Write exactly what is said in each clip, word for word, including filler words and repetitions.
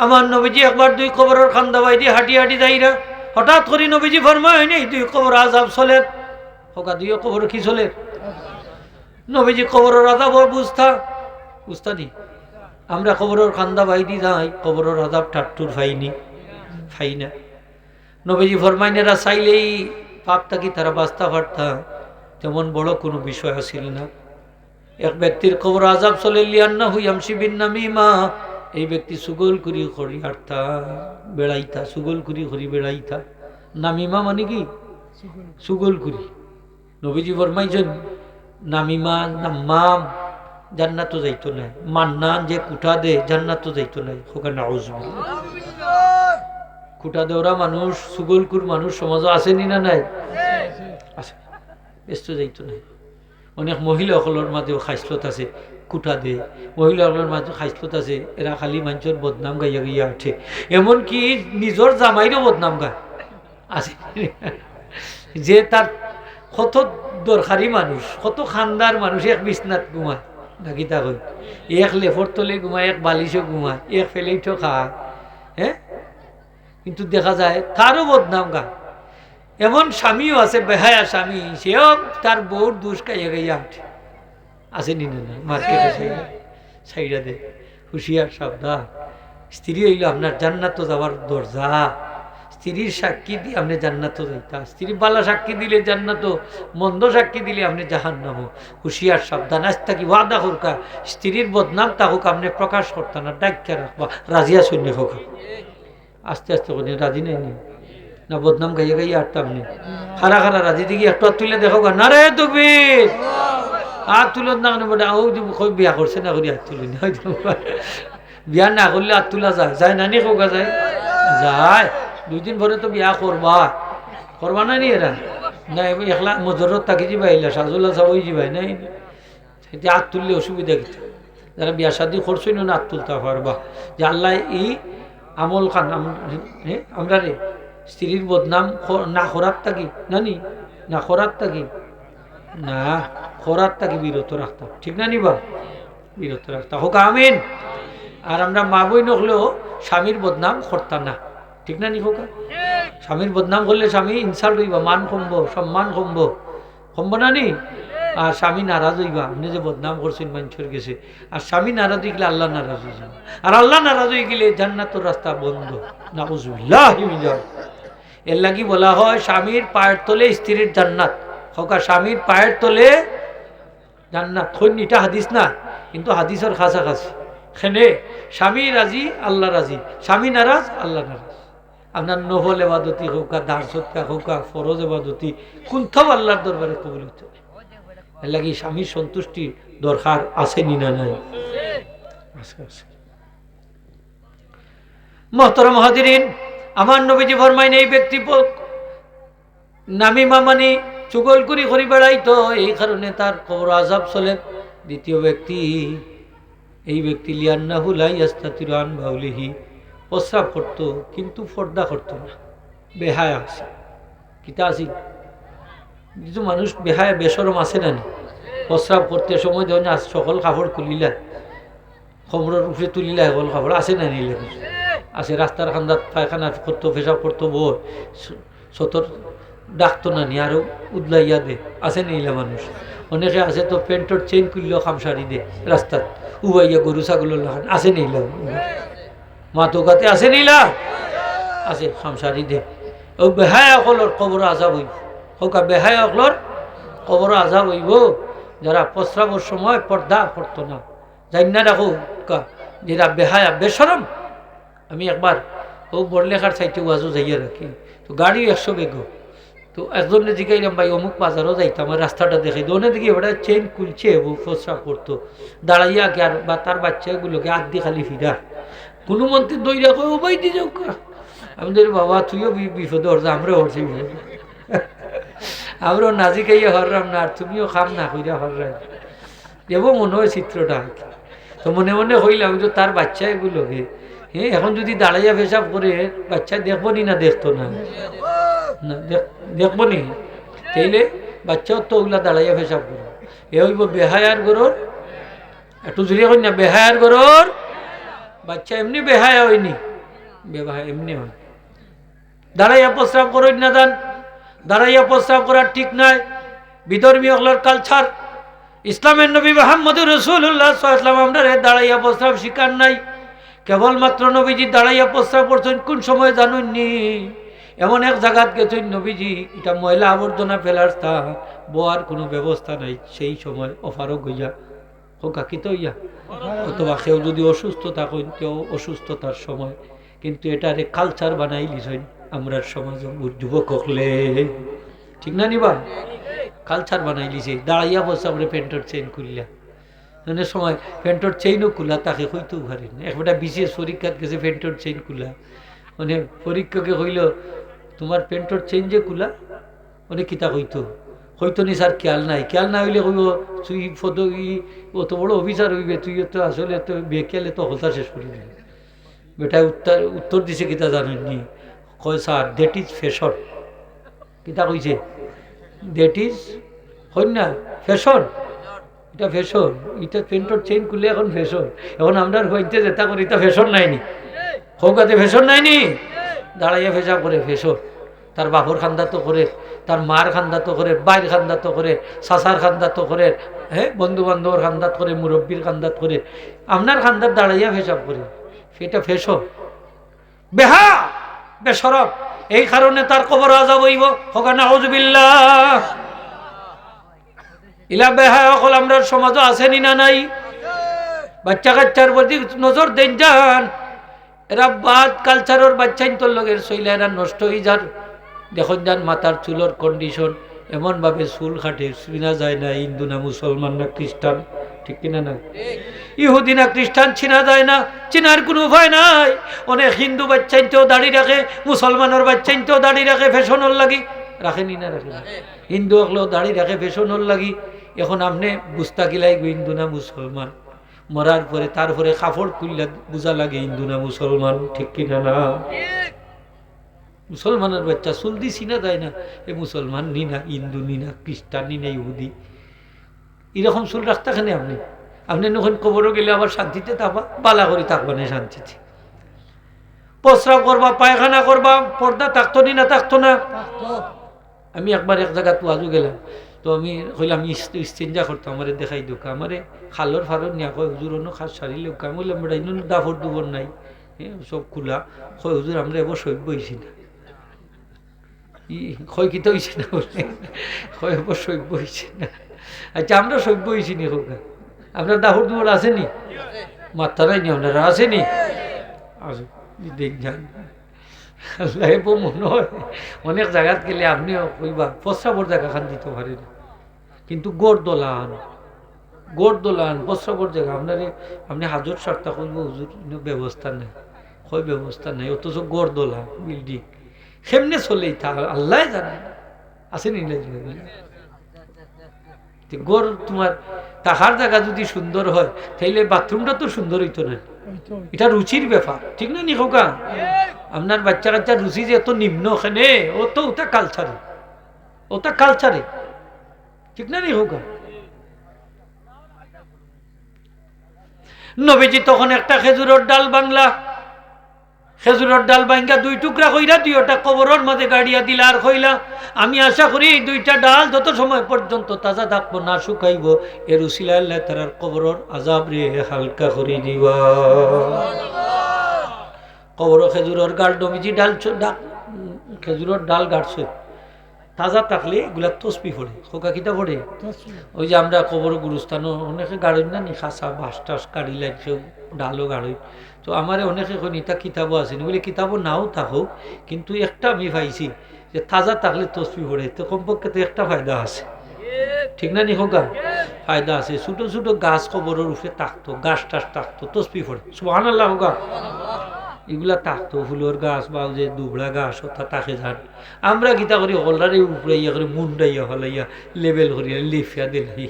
আমার নবীজি একবার দুই কবরর কান্দা বাইদি হাঁটি হাঁটি যাইরা, হঠাৎ করি নবীজি ফরমাইন, "এই দুই কবর আজাব চলের।" কউক্কা, দুই কবর কি চলের? নবীজি কবরর আজাব বুঝতা, বুঝতা নি? আমরা কবরর কান্দা বাইদি যাই, কবরর আজাব টাট্টুর পাইনি, পাই না। নবীজি ফরমাইন, এরা চাইলেই পাপ থাকি তারা বাঁচতা পারতা, তেমন বড় কুনু বিষয় আছিল না। এক ব্যক্তির কবর আজাব চলে, লিআন্নাহু ইয়ামশি বিন নামিমা, এই ব্যক্তি চুগলখুরি করি আরতা, বেড়াইতা, চুগলখুরি করি বেড়াইতা। নামিমা মানে কি? চুগলখুরি। নবীজি ফরমাইছইন, নামিমা, নাম্মাম জান্নাতো যাইতো নায়। মান্নান, যে কুটা দে, জান্নাতো যাইতো নায়। কউক্কা নাউজুবিল্লাহ। কুটা দেওরা মানুষ, চুগলখুর মানুষ সমাজো আছে নি না নাই? আছে। বেহেস্তো যাইতো নায়। অনেক মহিলা অকলর মাঝেও খাইছলত আছে, কুটা দে। মহিলা অকলর মাঝে খাইছলত আছে, এরা খালি মানষর বদনাম গাইয়া গাইয়া আটে। এমনকি নিজর জামাইরও বদনাম গায়। আছে। যে তার কত দরকারি মানুষ, কত খান্দার মানুষ এক বিছনাত ঘুমায়, না কিতা কই? এক লেফর তলে ঘুমায়, এক বালিশো ঘুমায়, এক প্লেটো খায়, হ্যাঁ? কিন্তু দেখা যায় তারও বদনাম গায়। এমন স্বামীও আছে, বেহায়া স্বামী, সেও তার বউর দোষ গাইয়া গাইয়া আটে। আছে নি না নাই? মার্কেটো ছাইড়া, ছাইড়া দে। হুঁশিয়ার, সাবধান। স্ত্রী অইলো আপনার জান্নাতো যাওয়ার দরজা। স্ত্রীর সাক্ষী দিয়া আপনে জান্নাতো যাইতা। স্ত্রী বালা সাক্ষী দিলে জান্নাতো, মন্দ সাক্ষী দিলে আপনে জাহান্নামো। হুঁশিয়ার, সাবধান। আইজ থাকি ওয়াদা করউক্কা, স্ত্রীর বদনাম থাকউক, আপনে প্রকাশ করতা না, ডাকিয়া রাখবা। রাজি আছইন নি কউক্কা? আস্তে আস্তে কইন, রাজি নায় নি? না বদনাম গাইয়া গাইয়া আটতাম নি? কারা কারা রাজি দেখি একটু আত তুলিয়া দেখাউক্কা। নারায়ে তাকবীর। আত তুলইন না কেনে বেটা? অউ যে কই বিয়া করছে না করি আত তুলইন না। বিয়া না করলে আত তুলা যায়? যায় না নি কউক্কা যায়? যায়। দুই দিন পরে তো বিয়া করবা। করবা না নি এরা? না, এবার একলা মজরত থাকি যিবা, ইলা সাজুলা সব অই যিবা, নাই? এতে আত তুললে অসুবিধা কিতা? যারা বিয়া শাদী করছইন না, আত তুলতা পারবা। যে আল্লায় ই আমলখান আম-, এ, আমরারে স্ত্রীর বদনাম ক-, না করার থাকি, না নি? না করার থাকি, না করার থাকি বিরত রাখতা। ঠিক না নি বা? বিরত রাখতা। কউক্কা আমিন। আর আমরা মা বইন অকলেও স্বামীর বদনাম করতা না। ঠিক না নি কউক্কা? স্বামীর বদনাম করলে স্বামী insult অইবা, মান কমবো, সম্মান কমবো। কমবো না নি? আর স্বামী নারাজ অইবা, আপনে যে বদনাম করছইন মানষর গেছে। আর স্বামী নারাজ অইগেলে আল্লা নারাজ অইযিবা। আর আল্লা নারাজ অইগেলে জান্নাতর রাস্তা বন্ধ। নাউজুবিল্লাহি মিন যালিক। এরলাগি বলা হয়, স্বামীর পায়ের তলে স্ত্রীর জান্নাত। কউক্কা, স্বামীর পায়ের তলে জান্নাত। কইন নি, ইটা হাদিস না, কিন্তু হাদিসর কাছাকাছি। কেনে, স্বামী রাজি, আল্লা রাজি। স্বামী নারাজ, আল্লা নারাজ। আপনার নফল এবাদতি কউক্কা, দান সদকা কউক্কা, ফরজ এবাদতি, কুন্তাউ আল্লার দরবারে কবুল অইতো নায়। এরলাগি স্বামীর সন্তুষ্টি দরকার, আছে নি না নাই? আছে, আছে। মোহতরম হাজিরিন, আমার নবীজি ফরমাইন, এই ব্যক্তি প-, নামিমা মানি চুগলখুরি করি বেড়াইতো, এই কারণে তার কবর আজাব চলে। দ্বিতীয় ব্যক্তি, এই ব্যক্তি লিআন্নাহু লা ইয়াস্তাতিরু আন বাউলিহি, প্রস্রাব করতো কিন্তু পর্দা করতো না, বেহায়া আছে। কিতা আছে? কিছু মানুষ বেহায়া বেশরম আছে না নি? প্রস্রাব করতে সময় দেখইন না, সকল কাপড় খুলিলা, কমরর উপরে তুলিলা, সকল কাপড় আছে না নি? আছে, রাস্তার কান্দাত পায়খানা করতো, পেশাব করতো, বয়। স-, সতর ডাকতো না নি, আরো উদলাইয়া দে। আছে নি ইলা মানুষ? অনেকে আছে তো প্যান্টর চেইন খুললেও খামসারি দে রাস্তাত, উবাইয়া গরু ছাগলর লাখান। আছে নি ইলা? মাতউক্কা তে আছে নি ইলা? আছে, খামসারি দে। অউ বেহায়া অকলর কবর আজাব অইবো। কউক্কা, বেহায়া অকলর কবর আজাব অইবো, যারা প্রস্রাবর সময় পর্দা করতো না। জাইন্না রাখউক্কা, যেরা বেহায়া, বেশরম। আমি একবার অউ বড়লেখার সাইডে ওয়াজো যাইয়া রাখি, তো গাড়ি একশো বেগো, তো একজনরে জিগাইলাম, "ভাই, অমুক বাজারো যাইতাম, আমার রাস্তাটা দেখাই দেও।" অনে দেখি বেটায় চেইন খুলছে, অউ প্রস্রাব করতো, দাঁড়াইয়া গিয়া আর বা তার বাইচ্চাগুলোকে আত দি খালি ফিরা। কুনুমন্তে দৌড়িয়া কয়, "ও ভাই, দি যাউক্কা।" আমি কই, "বাবা, তুইও বি-, বিপদো পড়ছস, আমরাও পড়ছি বিপদো।" আমরাও না জিগাইয়া পাররাম না, আর তুমিও কাম না কইরা পাররায়। দেখো মনে হয় চিত্রটা। তো মনে মনে কইলাম, "তো তার বাইচ্চাগুলোকে, হ্যাঁ, এখন যদি দাঁড়াইয়া পেশাব করে, বাইচ্চায় দেখবো নি না দেখতো না? না, দেখ-, দেখবো নি?" তাইলে বাইচ্চাও তো অউলা দাঁড়াইয়া পেশাব করে। এ অইবো বেহায়ার ঘরর, একটু জুরে কইন না, বেহায়ার ঘরর বাইচ্চা এমনে বেহায়া অয়নি। বেবায় এমনে অয়। দাঁড়াইয়া প্রস্রাব করইন না যান, দাঁড়াইয়া প্রস্রাব করার ঠিক নাই। বিধর্মী অকলর কালচার। ইসলামের নবী মুহাম্মদুর রাসূলুল্লাহ সাল্লাল্লাহু আলাইহি ওয়াসাল্লাম আমরারে দাঁড়াইয়া প্রস্রাব শিখান নাই। কেবলমাত্র নবীজি দাঁড়াইয়া প্রস্রাব করছইন কোন সময় জানইন নি? এমন এক জাগাত গেছইন নবীজি, ইটা ময়লা আবর্জনা ফেলার স্থান, বওয়ার কোনো ব্যবস্থা নাই। সেই সময় অপারগ অইয়া, কউক্কা কিতা অইয়া, অথবা কেউ যদি অসুস্থ থাকইন, তেও অসুস্থতার সময়। কিন্তু এটারে কালচার বানাইলিছইন আমরার সমাজর যুবক অকলে, ঠিক না নি বা? কালচার বানাইলিছে, দাঁড়াইয়া প্রস্রাব করে প্যান্টর চেইন খুলিয়া। অনেক সময় প্যান্টর চেইনও খুলা থাকে, কইতেও পারে না। এক বেটা বিসিএস পরীক্ষাত গেছে, প্যান্টর চেইন খুলা। মানে পরীক্ষকে কইল, "তোমার প্যান্টর চেইন যে খুলা, অনে কিতা কইতো?" কইতো নি, "স্যার, খেয়াল নাই।" খেয়াল না অইলে কইব, "তুই পদ-, ই অত বড় অফিসার অইবে, তুই তো আসলে তো বেখেয়ালে তো হকলতা শেষ করি দিবি।" বেটায় উত্তর, উত্তর দিছে কিতা জানইন নি? কয়, "স্যার, that is fashion।" কিতা কইছে? "That is", কইন না, "fashion।" ইটা fashion। ইটা প্যান্টর চেইন খুলে এখন fashion। এখন আমরার হইতে যেটা করি, ইটা fashion নায় নি? কউক্কা তে fashion নায় নি? দাঁড়াইয়া পেশাব করে fashion। তার বাপর কান্দাত করে, তার মার কান্দাত করে, ভাইর কান্দাত করে, চাচার কান্দাত করে, হ্যাঁ, বন্ধু বান্ধবর কান্দাত করে, মুরব্বির কান্দাত করে, আপনার কান্দাত দাঁড়াইয়া পেশাব করে, ইটা fashion। বেহায়া, বেশরম। এই কারণে তার কবর আযাব অইব। কউক্কা নাউজুবিল্লাহ। ইলা বেহায়া অকল আমরার সমাজো আছে নি না নাই? বাচ্চা কাচ্চার প্রতি নজর দেইন যান। এরা বাদ কালচারর বাচ্চাইন্তর লগে চইলা এরা নষ্ট অই যার। দেখইন যান মাথার চুলর condition, এমন ভাবে চুল কাটে, চিনা যায় না হিন্দু না মুসলমান না খ্রিস্টান, ঠিক কিনা না? ইহুদি না খ্রিস্টান চিনা যায় না, চিনার কোনো উপায় নাই। অনেক হিন্দু বাচ্চাইন্তেও দাড়ি রাখে, মুসলমানর বাচ্চাইন্তেও দাড়ি রাখে, fashion-র লাগি। রাখে নি না রাখে না? হিন্দু অকলেও দাড়ি রাখে fashion-র লাগি। এখন আপনে বুঝতা কিলা ইগু হিন্দু না মুসলমান? মরার পরে, তারপরে কাপড় খুললে বুঝা লাগে হিন্দু না মুসলমান, ঠিক কিনা না? মুসলমানর বাচ্চা চুল দি চিনা যায় না, এ মুসলমান নি না, হিন্দু নি না, খ্রিস্টান নি না, ইহুদি। এরকম চুল রাখতা কেনে আপনে? আপনে নখন কবরো গেলে আবার শান্তিতে থাকবা, বালা করি থাকবা না শান্তিতে। প্রস্রাব করবা, পায়খানা করবা, পর্দা থাকতো নি না থাকতো না? আমি একবার এক জাগাত ওয়াজো গেলাম, তো আমি কইলাম, "ইস-, ইস্তেঞ্জা করতাম, আমারে দেখাই দেউক্কা।" আমারে খালর ফারর নিয়া কয়, "হুজুর, অনো খাল সারিলেউক্কা।" আমি কইলাম, "বেটা, ইনো দাফর দুবর নাই, এ, সব খুলা।" কয়, "হুজুর, আমরা এবো সইব্য অইছি না।" ই, কয়, "কিতা অইছে না?" বলে, কয়, "এবো সইব্য অইছে না।" আচ্ছা, আমরা সইব্য অইছি নি কউক্কা? আপনার দাফর দুবর আছে নি? মাত্তারাই নি, আপনারা আছে নি? আছে। দেখ যান। আল্লাহ, এবো মনে হয় অনেক জাগাত গেলে আপনেও কইবা, প্রস্রাবর জাগা খান দিতো পারে না। কিন্তু গড় দলান, গড় দলান, প্রস্রাবর জাগা, আপনারে, আপনে হাজত সারতা কইবো, "হুজুর, ইনো ব্যবস্থা নাই।" কয়, "ব্যবস্থা নাই।" অথচ গড় দলা, building। কেমনে চলে ইতা? আল্লায় জানে। আছে নি না? তে ঘর তোমার থাকার জাগা যদি সুন্দর হয়, তাইলে বাথরুমটা তো সুন্দর অইতো না। অইতো। ইটা রুচির ব্যাপার, ঠিক না নি কউক্কা? আপনার বাচ্চা কাচ্চার রুচি যে এত নিম্ন, কেনে, ও তো ওটা culture-এ, ওটা culture-এ, ঠিক না নি কউক্কা? নবীজি তখন একটা খেজুরর ডাল ভাংলা, খেজুরর ডাল ভাঙ্গা দুই টুকরা কইরা দুইওটা কবরর মাঝে গাড়িয়া দিলা আর কইলা, "আমি আশা করি এই দুইটা ডাল যত সময় পর্যন্ত তাজা থাকবো, না শুকাইবো, এর উসিলায় আল্লায় তারার কবরর আযাবরে হালকা করি দিবা।" কবরো খেজুরর গাল নবীজি ডাল ছ-, ডা-, খেজুরর ডাল গাড়ছে। তাজা থাকলে এগুলা তসবি পড়ে। কউক্কা কিতা পড়ে? তসবি। ওই যে আমরা কবর গুরুস্থানো অনেকে গাড়ইন না নি, খাসা বাঁশ টাশ গাড়িলাইন, কেউ ডালও গাড়ইন। তো আমারে অনেকে কইন, "ইতা কিতাবো আছে নি?" বলে, "কিতাবো নাও থাকউক, কিন্তু একটা আমি পাইছি যে তাজা থাকলে তসবি পড়ে, তো কমপক্ষে তো একটা ফায়দা আছে।" ঠিক না নি কউক্কা? ফায়দা আছে। ছোট ছোট গাছ কবরর উপরে থাকতো, ঘাস টাস থাকতো, তসবি পড়ে। সুবহানাল্লাহ কউক্কা। ইগুলা থাকতো, ফুলর গাছ বা ওই যে দুবড়া গাছ, ওটা থাকে যার। আমরা কিতা করি, হকলরারে উপরে ইয়া করি, মুন্ডাইয়া ফালাইয়া, level করিয়া, লেফিয়া দিলাই।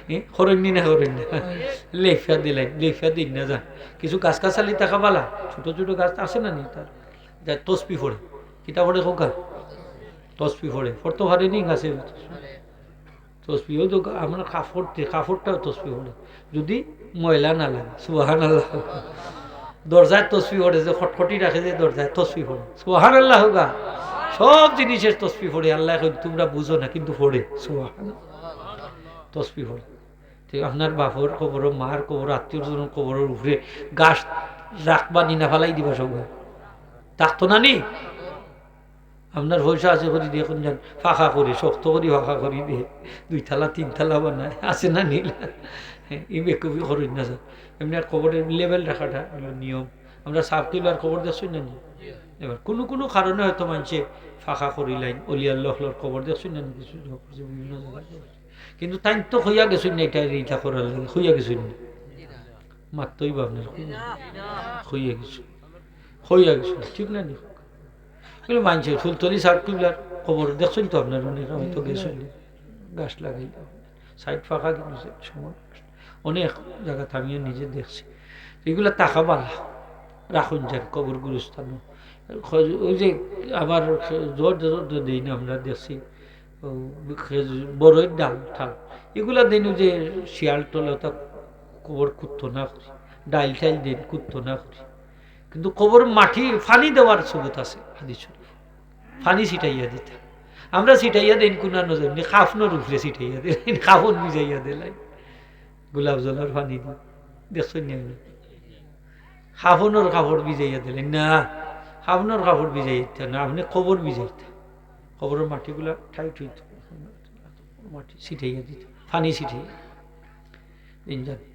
এ, করইন নি না করইন না? লেফিয়া দিলাই, লেফিয়া দেইন না যান। কিছু গাছ গাছালি থাকা ভালা, ছোট ছোট গাছ আছে না নি তার? যা তসবি পড়ে। কিতা পড়ে কউক্কা? তসবি পড়ে। পড়তো পারে নি গাছে? তসবি, ওই তো আমরা কাপড় দি, কাপড়টাও তসবি পড়ে। যদি ময়লা না লাগে। সুবহানাল্লাহ। দরজায় তসবি পড়ে, যে খটখটি রাখে যে দরজায় তসবি পড়ে, সুবহানাল্লাহ হোগা। সব জিনিসের তসবি পড়ে। আল্লায় কইন, "তুমরা বুঝো না, কিন্তু পড়ে।" সুবহানাল্লাহ। তসবি পড়ে। তে আপনার বাপর কবর, মার কবর, আত্মীয় স্বজনর কবরর উপরে গাছ রাখবা নি না ফালাই দিবা সব? থাকতো না নি? আপনার পয়সা আছে করি দিয়া কুন যান, ফাঁকা করি, শক্ত করি ফাঁকা করি দে, দুই তালা তিন তালা বানায়, আছে না নি? ই বেকুবি করইন না স্যার। এমনে কবরের লেভেল রাখাটা হলো নিয়ম। আমরা সাব কিবলার কবর দেখছইন না নি? এবার কুনু কুনু কারণে হয়তো মানষে ফাঁকা করিলাইন, অলি আল্লাহ অকলর কবর দেখছইন না নি? কিছু লোক আছে বিভিন্ন জাগাত। কিন্তু তাইন তো কইয়া গেছইন না, ইটা ইটা করার লাগি কইয়া গেছইন না। মাততই বা আপনার কইয়া গেছইন, কইয়া গেছইন, ঠিক না নি? বলে মানষে ফুলতলি সাব কিবলার কবর দেখছইন তো আপনার, অনেক হয়তো গেছইন, গাছ লাগাইল, সাইড ফাঁকা কিন্তু সে সময় অনেক জাগাত আমিও নিজে দেখছি। তো ইগুলা থাকা বালা, রাখইন যান কবর গুরুস্থান। ওই যে আবার জোর জোর দেই না আমরা দেখছি, ও খেজু-, বড়ই ডাল ঠাল, ইগুলা দেইন ওই যে শিয়াল টলে ওটা কবর কুত্তো না করি, ডাইল টাইল দেইন কুত্তো না করি। কিন্তু কবর মাটি পানি দেওয়ার সবুত আছে হাদিস শরীফ। পানি ছিটাইয়া দিতা। আমরা ছিটাইয়া দেইন কুনা নজর নি, কাফনর উপরে ছিটাইয়া দিলাইন, কাফন ভিজাইয়া দিলাইন। গোলাপ জলর পানি দি। দেখছইন নি আপনে? কাফনর কাপড় ভিজাইয়া দিলাইন না, কাফনর কাপড় ভিজাইতা না, আপনে কবর ভিজাইতা। কবরর মাটিগুলা টাইট হইতো, মাটি ছিটাইয়া দিত, পানি ছিটাইয়া। দিন যান।